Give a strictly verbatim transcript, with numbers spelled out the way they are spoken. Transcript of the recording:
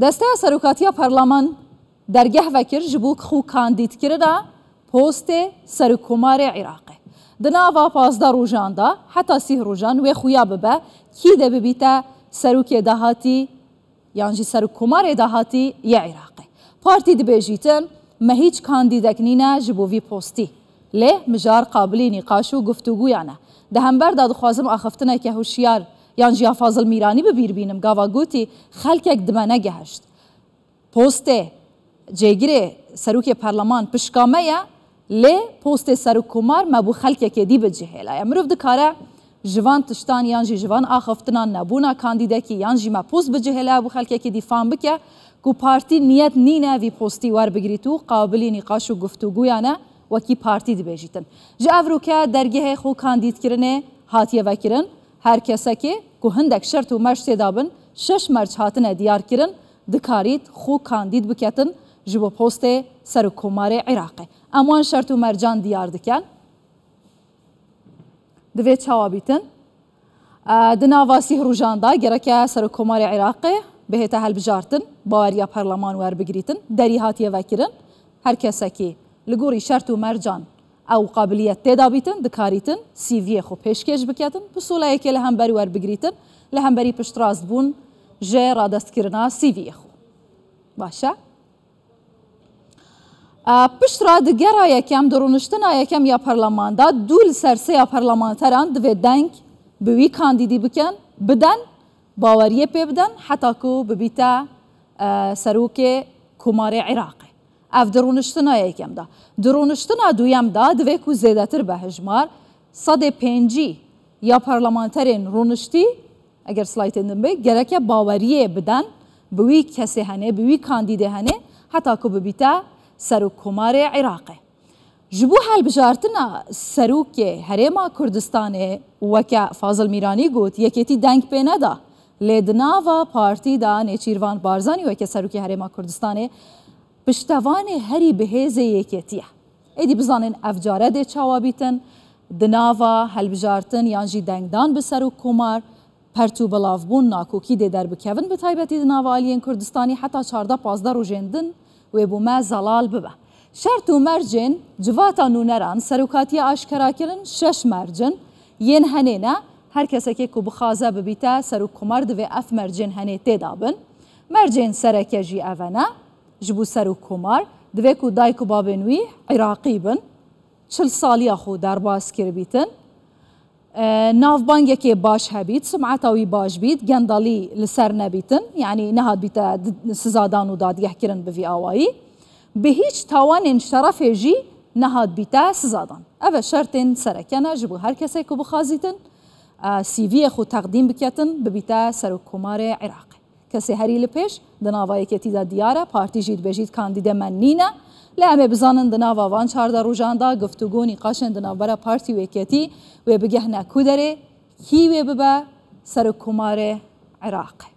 Desteya Serokatiya Perleman dergeh vekir ji bo xwe kandîdkirina postê Serokkomarê Iraqê. Di nava pazdeh rojan de heta sîh rojan wê xuya bibe kî de bibîte serokê dahatî yan jî Serokkomarê dahatî yê Iraqê. Partî dibêjîtin, me hîç kandîdek nîne ji bo vî postî. Lê mijar qabilî nîqaş û guftûguyan e. Di hember de dixwazim axiftineke hişyar yan jî ya Fazil Mîranî bi bîr bînim. Gava gotî, xelkek di me negehişt. Postê cêgirê serokê perleman pişka me ye, lê postê serokkomar me bo xelkekê dî bicihêle ye. Mirov dikare ji van tiştan yan jî ji van axiftinan, nebûna kandîdekî yan jî me post bicihêle bo xelkekê dî fam bike ku partî niyet nîne vî postî werbigirît û qabilî nîqaş û guftûguyan e, wekî partî dibêjîtin. Ji evroke dergehê xwe kandîdkirinê hatiye vekirin, her kesekê ku hindek şert û merc tê de bin, şeş merc hatine diyarkirin, dikarît xwe kandîd biketin ji bo postê Serokkomarê Iraqê. Em wan şert û mercan diyar dikin. Divê çawa bîtin? E, di nava sîh rojan de gereke Serokkomarê Iraqê bihête helbijartin, baweriya perleman werbigirîtin, derî hatiye vekirin. Her kesekî li gorî şert û mercan ew qabiliyet tê de bîtin, dikarîtin C V'yê xwe pêşkêş biketin, pisolayekê li hemberî werbigirîtin, li hemberî piştrast bûn ji radestkirina C V'yê xwe. Baş e. E, piştre di gera yekem, di rûniştina yekem ya perleman de, du li ser sê ya perlemanteran divê deng bi wî kandîdî bikin, biden, baweriyê pê bidin, heta ku bibîte, e, serokê Komarê Iraqê. Ev di rûniştina yekem de. Di rûniştina duyem de divê ku zêdetir be hijmar, sedê pêncî ya parlamenterên rûniştî, eger slaytên din bê, gereke baweriyê biden bi wî kesê henê, bi wî kandîdê henê, heta ku bibîte Serokkomarê Iraqê. Ji bo helbijartina serokê Herêma Kurdistanê weke Fazil Mîranî got, yekêtî deng pê neda. Lê di nava partî de Nêçîrvan Barzanî weke serokê Herêma Kurdistanê piştevanê herî bi hêzê yekêtî ye. Êdî bizanin ev care dê çawa bîtin, di nava helbijartin yan jî dengdan bi serokkomar, pert û bilavbûn, nakokî dê derbikevin, bi taybetî di nava aliyên Kurdistanî heta çardeh pazdeh rojên din wê bo me zelal bibe. Şert û mercên civata nûneran serokatiya aşkerakirin şeş merc in, yên henê ne, her kesekê ku bixwaze bibîte serokkomar divê ev mercên henê tê de bin. Mercên sereke jî ev ne, ji bo serokkomar divê ku dayik û babên wî Iraqî bin, çil saliya xwe derbas kiribîtin, e, navbangekê baş hebît, sumeta wî baş bît, gendalî li ser nebîtin, yanî nehat bîte di-, sizadan û dadgehkirin bi vî awayî. Bi hîç tawanên şerefê jî nehat bîte sizadan. Ev e şertên sereke ne ji bo her kesê ku bixwazîtin, e, C V'yê xwe teqdîm biketin, bibîte Serokkomarê Iraqê. Kesê herî li pêş di nava yekêtî de diyar e, partî jî dibêjît kandîdê me nîne. Lê em ê bizanin di nava van çardeh rojan de guftûgo û nîqaşên di navbera partî û yekêtî wê bigehne ku derê, kî wê bibe Serokkomarê Iraqê.